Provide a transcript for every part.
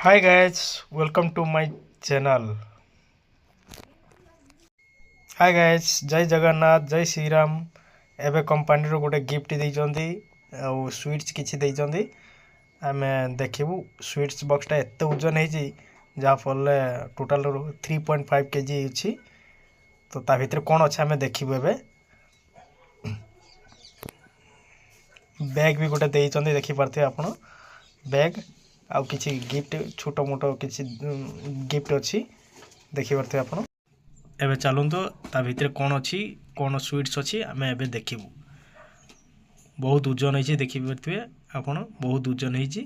Hi guys, welcome to my channel. Hi guys, Jay Jagannath, Jay Shriram. ଏବେ କମ୍ପାନୀରୁ ଗୋଟେ gift ଦେଇଛନ୍ତି ଆଉ ସୁଇଟ୍ସ କିଛି ଦେଇଛନ୍ତି। ଆମେ ଦେଖିବୁ। ସୁଇଟ୍ସ ବକ୍ସଟା ଏତେ ଓଜନ ହେଇଛି, ଯାହାଫଳରେ ଟୋଟାଲ 3.5 KG ଅଛି। ତ ତା ଭିତରେ କ'ଣ ଅଛି, ଆମେ ଦେଖିବୁ ଏବେ। ବ୍ୟାଗ୍ ବି ଗୋଟେ ଦେଇଛନ୍ତି, ଦେଖିପାରୁଥିବେ ଆପଣ ବ୍ୟାଗ୍। ଆଉ କିଛି ଗିଫ୍ଟ, ଛୋଟ ମୋଟ କିଛି ଗିଫ୍ଟ ଅଛି, ଦେଖିପାରୁଥିବେ ଆପଣ। ଏବେ ଚାଲନ୍ତୁ, ତା ଭିତରେ କ'ଣ ଅଛି, କ'ଣ ସୁଇଟ୍ସ ଅଛି, ଆମେ ଏବେ ଦେଖିବୁ। ବହୁତ ଓଜନ ହେଇଛି, ଦେଖିପାରୁଥିବେ ଆପଣ, ବହୁତ ଓଜନ ହେଇଛି।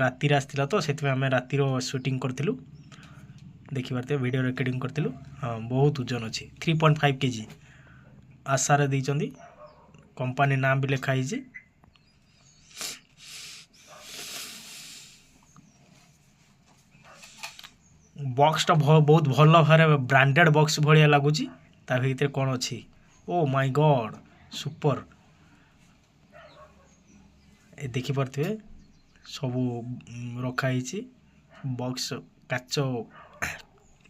ରାତିରେ ଆସିଥିଲା ତ, ସେଥିପାଇଁ ଆମେ ରାତିର ସୁଟିଂ କରିଥିଲୁ। ଦେଖିପାରୁଥିବେ, ଭିଡ଼ିଓ ରେକର୍ଡ଼ିଂ କରିଥିଲୁ। ହଁ, ବହୁତ ଓଜନ ଅଛି, 3.5 KG। ଆଶାରେ ଦେଇଛନ୍ତି, କମ୍ପାନୀ ନାମ ବି ଲେଖା ହେଇଛି। ବକ୍ସଟା ବହୁତ ଭଲ ଭାବରେ ବ୍ରାଣ୍ଡେଡ଼ ବକ୍ସ ଭଳିଆ ଲାଗୁଛି। ତା ଭିତରେ କ'ଣ ଅଛି? ଓ ମାଇ ଗଡ୍, ସୁପର! ଏ ଦେଖିପାରୁଥିବେ, ସବୁ ରଖା ହେଇଛି। ବକ୍ସ କାଚ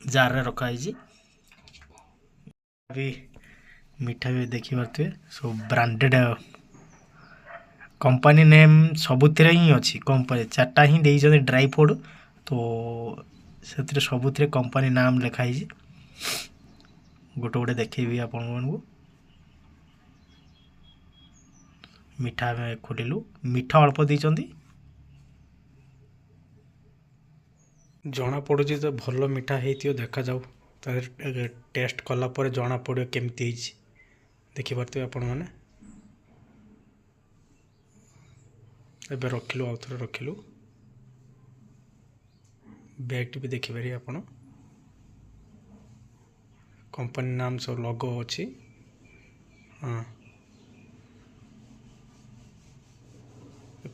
ଜାରରେ ରଖା ହେଇଛି ବି। ମିଠା ବି ଦେଖିପାରୁଥିବେ, ସବୁ ବ୍ରାଣ୍ଡେଡ଼ କମ୍ପାନୀ ନେମ୍ ସବୁଥିରେ ହିଁ ଅଛି। କମ୍ପାନୀ ଚାରିଟା ହିଁ ଦେଇଛନ୍ତି ଡ୍ରାଇ ଫ୍ରୁଟ୍, ତ ସେଥିରେ ସବୁଥିରେ କମ୍ପାନୀ ନାମ ଲେଖା ହେଇଛି। ଗୋଟେ ଗୋଟେ ଦେଖେଇବି ଆପଣମାନଙ୍କୁ। ମିଠା ଆମେ ଖୋଲିଲୁ। ମିଠା ଅଳ୍ପ ଦେଇଛନ୍ତି। ଜଣାପଡ଼ୁଛି ତ ଭଲ ମିଠା ହେଇଥିବ। ଦେଖାଯାଉ, ତା ଟେଷ୍ଟ କଲା ପରେ ଜଣାପଡ଼ିବ କେମିତି ହେଇଛି। ଦେଖିପାରୁଥିବେ ଆପଣମାନେ। ଏବେ ରଖିଲୁ, ଆଉ ଥରେ ରଖିଲୁ। ବ୍ୟାଗ୍ଟି ବି ଦେଖିପାରିବେ ଆପଣ, କମ୍ପାନୀ ନାମ ସବୁ ଲୋଗୋ ଅଛି। ହଁ,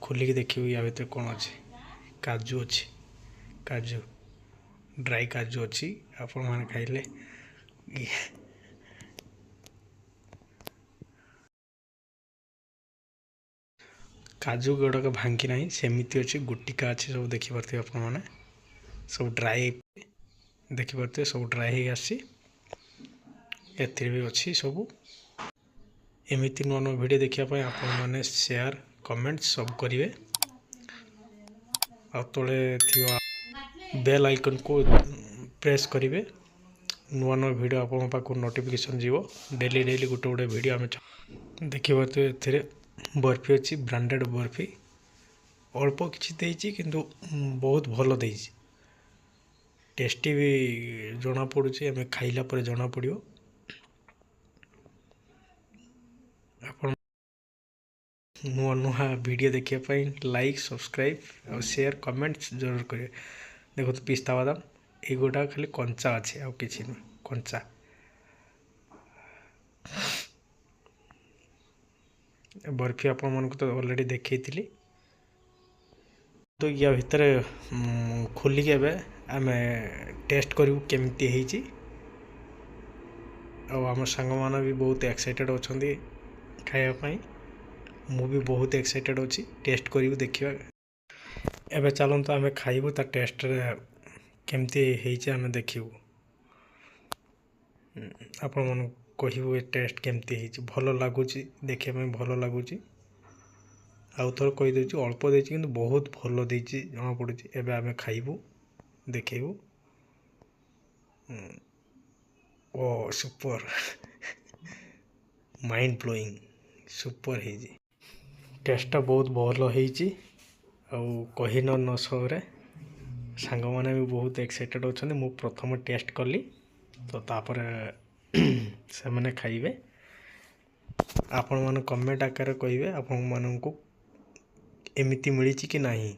ଖୋଲିକି ଦେଖିବୁ ୟା ଭିତରେ କ'ଣ ଅଛି। କାଜୁ ଅଛି, କାଜୁ, ଡ୍ରାଇ କାଜୁ ଅଛି। ଆପଣମାନେ ଖାଇଲେ କାଜୁ ଗୁଡ଼ାକ ଭାଙ୍ଗି ନାହିଁ, ସେମିତି ଅଛି, ଗୋଟିକା ଅଛି ସବୁ। ଦେଖିପାରୁଥିବେ ଆପଣମାନେ, ସବୁ ଡ୍ରାଇ ଦେଖିପାରୁଥିବେ, ସବୁ ଡ୍ରାଇ ହେଇକି ଆସିଛି। ଏଥିରେ ବି ଅଛି ସବୁ। ଏମିତି ନୂଆ ନୂଆ ଭିଡ଼ିଓ ଦେଖିବା ପାଇଁ ଆପଣମାନେ ସେୟାର, କମେଣ୍ଟ ସବୁ କରିବେ ଆଉ ତଳେ ଥିବା ବେଲ୍ ଆଇକନ୍କୁ ପ୍ରେସ୍ କରିବେ। ନୂଆ ନୂଆ ଭିଡ଼ିଓ ଆପଣଙ୍କ ପାଖକୁ ନୋଟିଫିକେସନ୍ ଯିବ। ଡେଲି ଡେଲି ଗୋଟେ ଗୋଟେ ଭିଡ଼ିଓ ଆମେ ଦେଖିପାରୁଥିବେ। ଏଥିରେ ବର୍ଫି ଅଛି, ବ୍ରାଣ୍ଡେଡ଼ ବର୍ଫି। ଅଳ୍ପ କିଛି ଦେଇଛି, କିନ୍ତୁ ବହୁତ ଭଲ ଦେଇଛି। ଟେଷ୍ଟି ବି ଜଣାପଡ଼ୁଛି, ଆମେ ଖାଇଲା ପରେ ଜଣାପଡ଼ିବ। ଆପଣ ନୂଆ ନୂଆ ଭିଡ଼ିଓ ଦେଖିବା ପାଇଁ ଲାଇକ୍, ସବସ୍କ୍ରାଇବ୍ ଆଉ ସେୟାର, କମେଣ୍ଟ ଜରୁର କରିବେ। ଦେଖନ୍ତୁ, ପିସ୍ତା ବାଦାମ ଏଇଗୁଡ଼ା ଖାଲି କଞ୍ଚା ଅଛି, ଆଉ କିଛି ନୁହେଁ, କଞ୍ଚା। ବର୍ଫି ଆପଣମାନଙ୍କୁ ତ ଅଲରେଡ଼ି ଦେଖେଇଥିଲି। ତ ୟା ଭିତରେ ଖୋଲିକି ଏବେ ଆମେ ଟେଷ୍ଟ କରିବୁ କେମିତି ହେଇଛି। ଆଉ ଆମ ସାଙ୍ଗମାନେ ବି ବହୁତ ଏକ୍ସାଇଟେଡ଼ ଅଛନ୍ତି ଖାଇବା ପାଇଁ। ମୁଁ ବି ବହୁତ ଏକ୍ସାଇଟେଡ଼ ଅଛି। ଟେଷ୍ଟ କରିବୁ, ଦେଖିବା। ଏବେ ଚାଲନ୍ତୁ, ଆମେ ଖାଇବୁ, ତା ଟେଷ୍ଟରେ କେମିତି ହେଇଛି ଆମେ ଦେଖିବୁ। ଆପଣମାନଙ୍କୁ କହିବୁ ଏ ଟେଷ୍ଟ କେମିତି ହେଇଛି। ଭଲ ଲାଗୁଛି, ଦେଖିବା ପାଇଁ ଭଲ ଲାଗୁଛି। ଆଉ ଥରେ କହିଦେଉଛି, ଅଳ୍ପ ଦେଇଛି କିନ୍ତୁ ବହୁତ ଭଲ ଦେଇଛି, ଜଣାପଡ଼ୁଛି। ଏବେ ଆମେ ଖାଇବୁ, ଦେଖେଇବୁ। ଓ ସୁପର, ମାଇଣ୍ଡ ବ୍ଲୋଇଂ, ସୁପର ହେଇଛି। ଟେଷ୍ଟଟା ବହୁତ ଭଲ ହେଇଛି ଆଉ କହି ନ ସରେ। ସାଙ୍ଗମାନେ ବି ବହୁତ ଏକ୍ସାଇଟେଡ଼ ଅଛନ୍ତି। ମୁଁ ପ୍ରଥମ ଟେଷ୍ଟ କଲି, ତ ତାପରେ ସେମାନେ ଖାଇବେ। ଆପଣମାନେ କମେଣ୍ଟ ଆକାରରେ କହିବେ, ଆପଣମାନଙ୍କୁ ଏମିତି ମିଳିଛି କି ନାହିଁ।